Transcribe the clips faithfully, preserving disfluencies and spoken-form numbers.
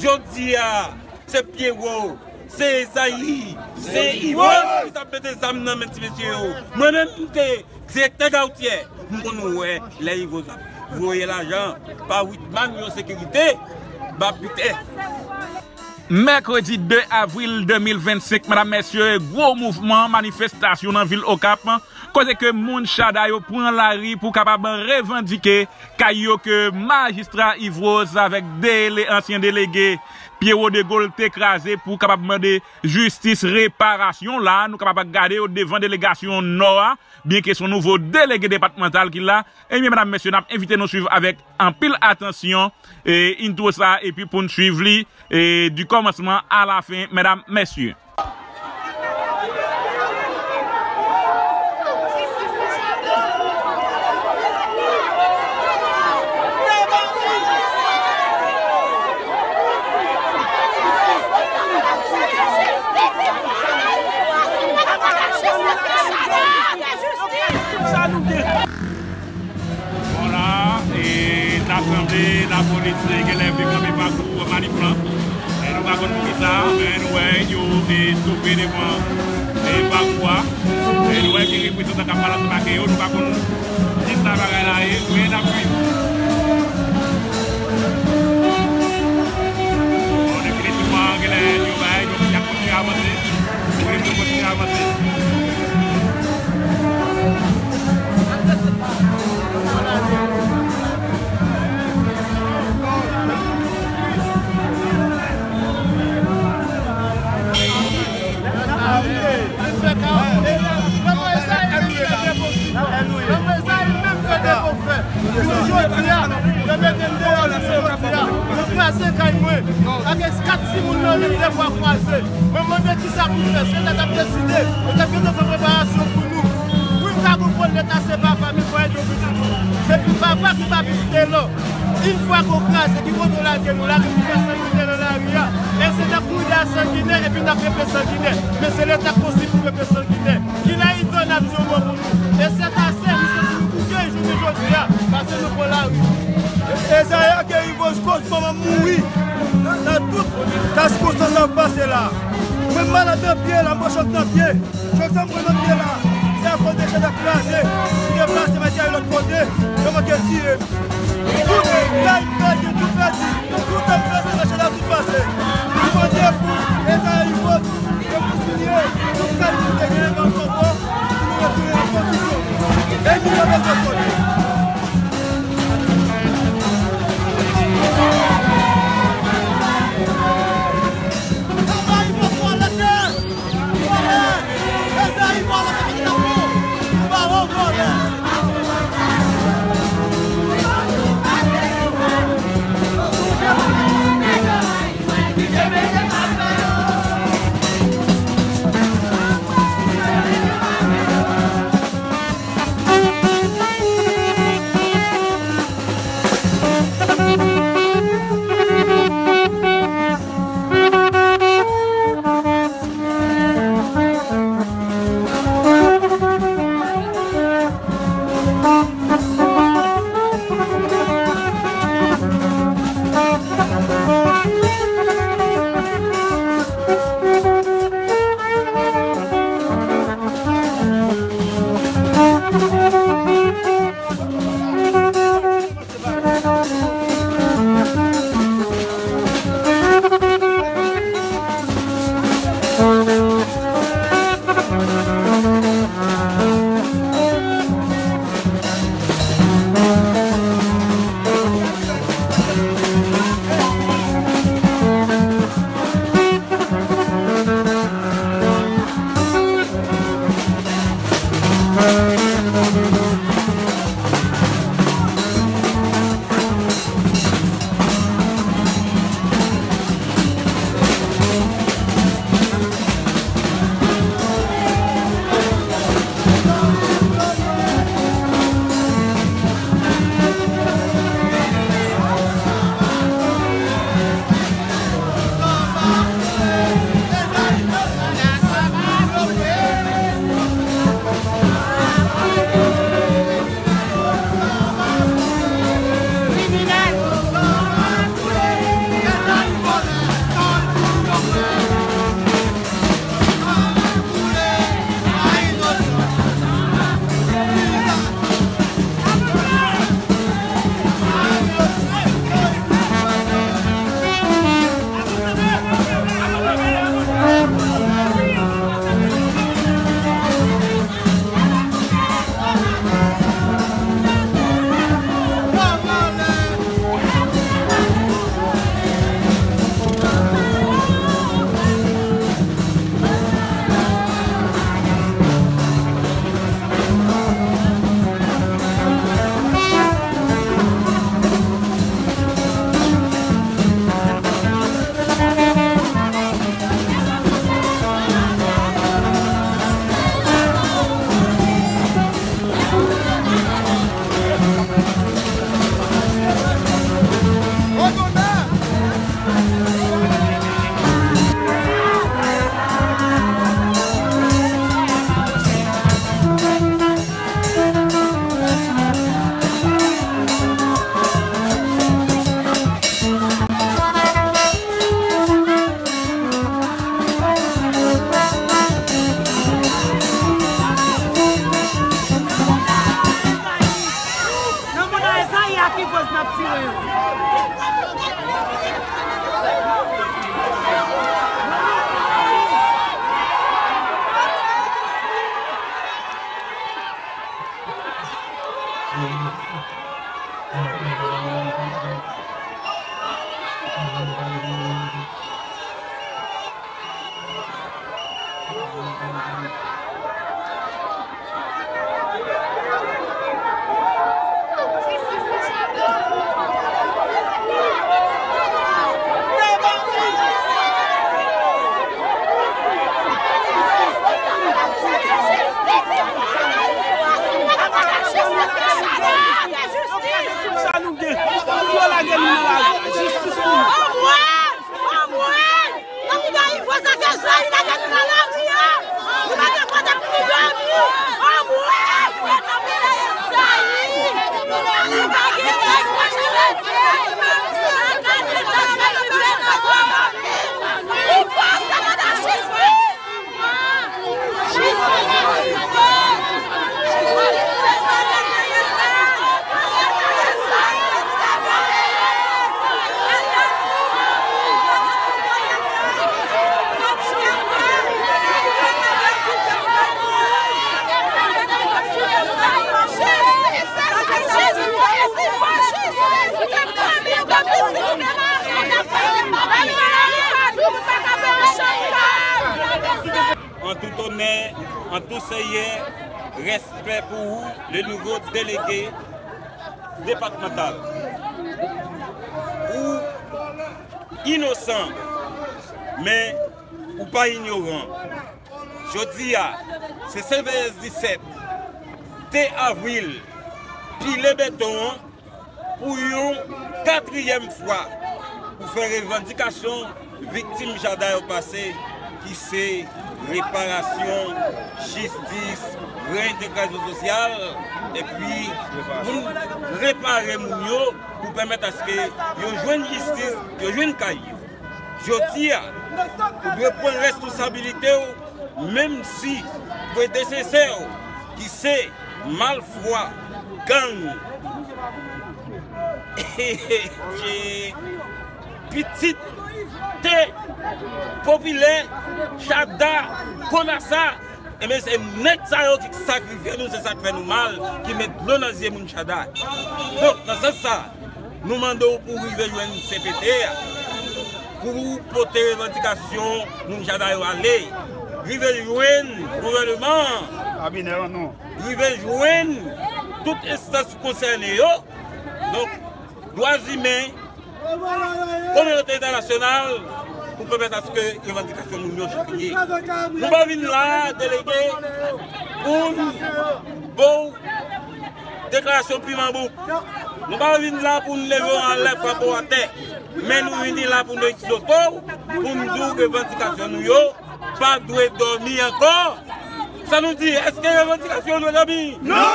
Jodi a, se Pyero, se Ezayi, se Yvos ki t ap mete zam nan men ti mesye yo. Mwen menm, m te direktè Gautier, m konn wè lè Yvos ap voye lajan pa Whitman yo sekirite, ba piten. Mèkredi de avril de mil vennsenk, medam, mesye, gwo mouvman manifestasyon nan vil Okap, kote ke moun Chada yo pran lari pou kapab revandike kay yo ke majistra Yvos avèk dele-, ansyen delege Pierrot Degaule te kraze pou kapab mande jistis, reparasyon. La, nou kapab gade yo devan delegasyon Nò a, byenke se yon nouvo delege depatmantal ki la. Ebyen, medam, mesye, n ap envite nou swiv avèk anpil atansyon, e, entwo sa, epi pou n swiv li, e, du commencement à la fin, medam, mesye. Bon, la, e, ta sanble lapolis, e, genlè vle kanpe pa gwo manif lan. E nou pa konn poukisa, men nou wè yo, e, stope devan, e, pakou a. E nou wè gen reprezantan k ap pale ansanm ak yo, nou pa konn kisa bagay la ye, men n ap swiv. Bon, definitivman, genlè yo bay, yo, y ap kontinye avanse. Wi, nou kontinye avanse. Jodi a, yo mete m deyò, jodi a, yo kraze kay mwen. Avèk kat timoun nan, yo menm de bra kwaze. Mwen mande kisa pou fè, se Leta t ap deside, yo t ap gentan fè preparasyon pou nou. Wi, m ka konprann Leta se papa, men fò ede yon pitit ou. Se pou papa ki pa pitit de lò. Yon fwa ke w kraze, ki kote w lage nou, lage pou fè sanginè nan lari a. E se n ap kouri dèyè sanginè, epi n ap reple sanginè. Men se Leta k konstwi pou reple sanginè. Kilè itan n ap di yon mo pou nou? E sèt a sèt, nou santi nou bouke jounen jodi a, paske nou pran lari. Ezayi ak Yvos koz manman m mouri nan, nan tout sa sikonstans sa k pase la. Mwen malad nan pye la, m pran chòk nan pye. Chòk sa m pran nan pye la, se akoz de Chada kraze, m deplase m al lòt kote, yo manke tiye m. Tout kay m pèdi, tout pèdi, tout sa m pase nan Chada, tout pase. M mande pou Ezayi Yvos, yo kontinye, tout kay nou te genyen nan Kòkò, pou nou retounen an pozisyon. E nou pa bezwen konnen. An tou seyè, respè pou ou, le nouvo delege depatmantal. Ou inosan, men ou pa inyoran. Jodi a, se C V S disèt, de avril, pile beton an, pou yon katriyèm fwa pou fè revandikasyon viktim Jada yo pase, ki se reparasyon, jistis, reyentegrasyon sosyal, epi pou n repare moun yo, pou pèmèt aske yo jwenn jistis, yo jwenn kay yo. Jodi a, ou dwe pran responsabilite w, menm si predesesè w, ki se malfwa, gang, pitit te popilè, Jada, Konasa, ebyen, se nèg sa yo ki sakrifye nou, se sa k fè nou mal, ki met dlo nan zye moun Jada. Donk, nan sans sa, nou mande w pou w rive jwenn C P T a, pou w pote revandikasyon moun Jada yo ale. Rive jwenn gouvènman an. Rive jwenn tout enstans konsène yo. Donk, dwa imen, kominote entènasyonal, pou pèmèt aske revandikasyon moun yo chak ye. Nou pa vin la, delege, pou n ba w deklarasyon piman bouk. Nou pa vin la pou n leve w anlè, frape w atè. Men nou vini la pou n egzote w, pou n di w revandikasyon nou yo pa dwe dòmi ankò. Sa nou di, èske revandikasyon yo dwe dòmi? Non!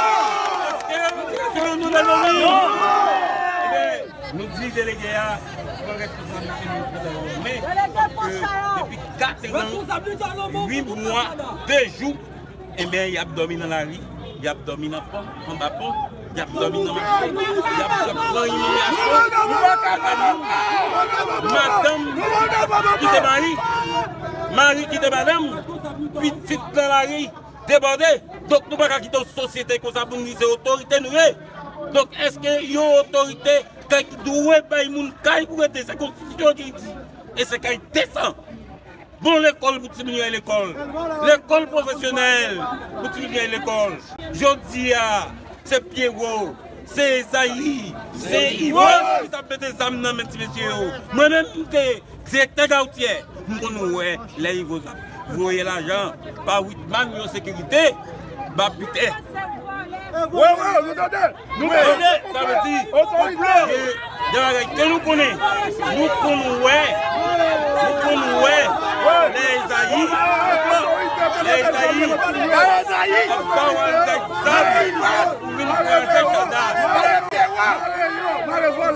Èske revandikasyon yo dwe dòmi? Non! Ebyen, nou di delege a pran responsablite nou yo nan men, paske depi kat an, uit mwa, de jou, ebyen, y ap dòmi nan lari, y ap dòmi nan pon, anba pon, y ap dòmi nan mache, y ap, y ap pran imilyasyon. Madanm kite mari, mari kite madanm, pitit nan lari, debòde. Donk, nou pa ka kite yon sosyete konsa pou n di se otorite nou ye. Donk, èske yon otorite ki dwe bay moun kay pou rete? Se konstitisyon ki di. E se kay desan. Bon lekòl pou timoun yo al lekòl. Lekòl pwofesyonèl pou timoun yo al lekòl. Jodi a, se Pyero, se Ezayi, se Yvos ki t ap mete zam nan men ti mesye yo. Mwen menm, m te direktè Gautier, m konn wè lè Yvos ap voye lajan pa Whitman yo sekirite, ba biten. Wi, wi, nou tande. Nou tande. Sa vle di, otorite, gen de bagay ke nou konnen, nou konn wè, nou konn wè, lè Ezayi, lè Ezayi ap ba w al gad zam pou vin kraze Jada.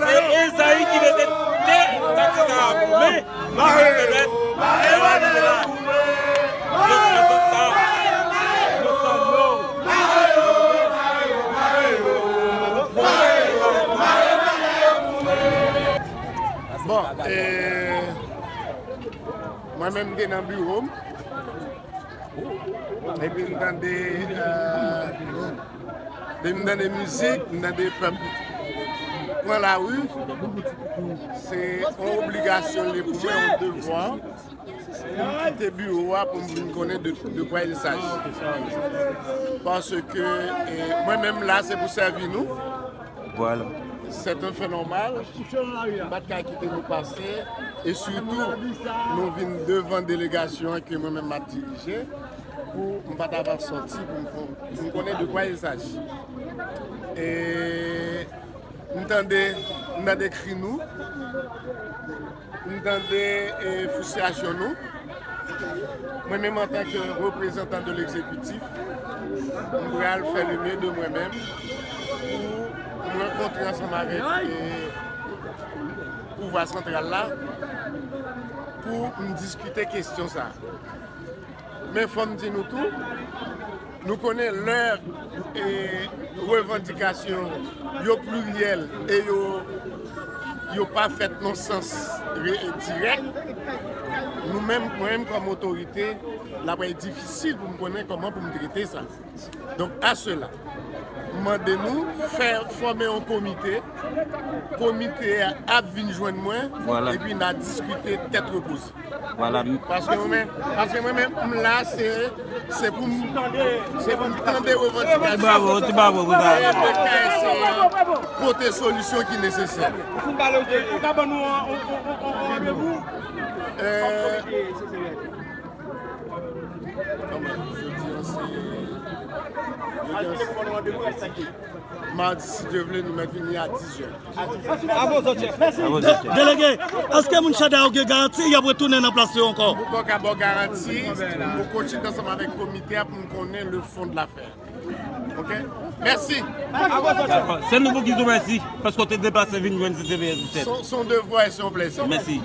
Se Ezayi ki mete tè kati sa a goumen. Nou vin pèmèt, e w a rive la. Donk, nan sans sa, nou salye w. Bon, e, mwen menm, m te nan biwo m. Epi m tande, euh, epi m tande mizik, m tande pèp pran lari. Se yon obligasyon li ye pou mwen, yon devwa, pou m kite biwo a, pou m vin konnen de, de quoi il s'agit. Paske, eh, mwen menm la, se pou sèvi nou. Vwala. Se yon fè nòmal. M pa t ka kite nou pase. E sitou, nou vin devan delegasyon an ke mwen menm m ap dirije pou m pa ta va sòti pou m, pou m konnen de quoi il s'agit. E m tande, m tande kri nou. M tande, e, fristrasyon nou. Mwen menm, antanke reprezantan de legzekitif, m pral fè le mieux de mwen menm pou m rankontre ansanm avèk, e, pouvwa santral la pou m diskite kesyon sa a. Men fò m di nou tou, nou konnen lè, e, revandikasyon yo pliryèl e yo, yo pa fèt nan sans re-, dirèk, nou menm, mwen menm kòm otorite, l ap difisil pou m konnen kòman pou m trete sa. Donk, a sela, Mande nou fè fòme yon komite. Komite a ap vin jwenn mwen. Epi n a diskite tèt repoze. Paske mwen menm, paske mwen menm, m la, se, se pou m, se pou m tande revandikasyon. Ti bravo, ti bravo pou sa. E de ka eseye pote solisyon ki nesesè. Ou ka ban nou yon randevou? Kòman, jodi a se, jodi a se madi, si Dye vle, nou mèt vini a diz è. Delege, èske moun Chada yo gen garanti y ap retounen nan plas yo ankò? Ou poko ka ba w garanti, ou konsilte ansanm avèk komite a pou n konnen le fond de l'affaire. Ok? Mèsi. Se nou pou ki di w mèsi, paske w te deplase vin jwenn C C V S disèt. Se yon devwa e se yon plezi. Mèsi.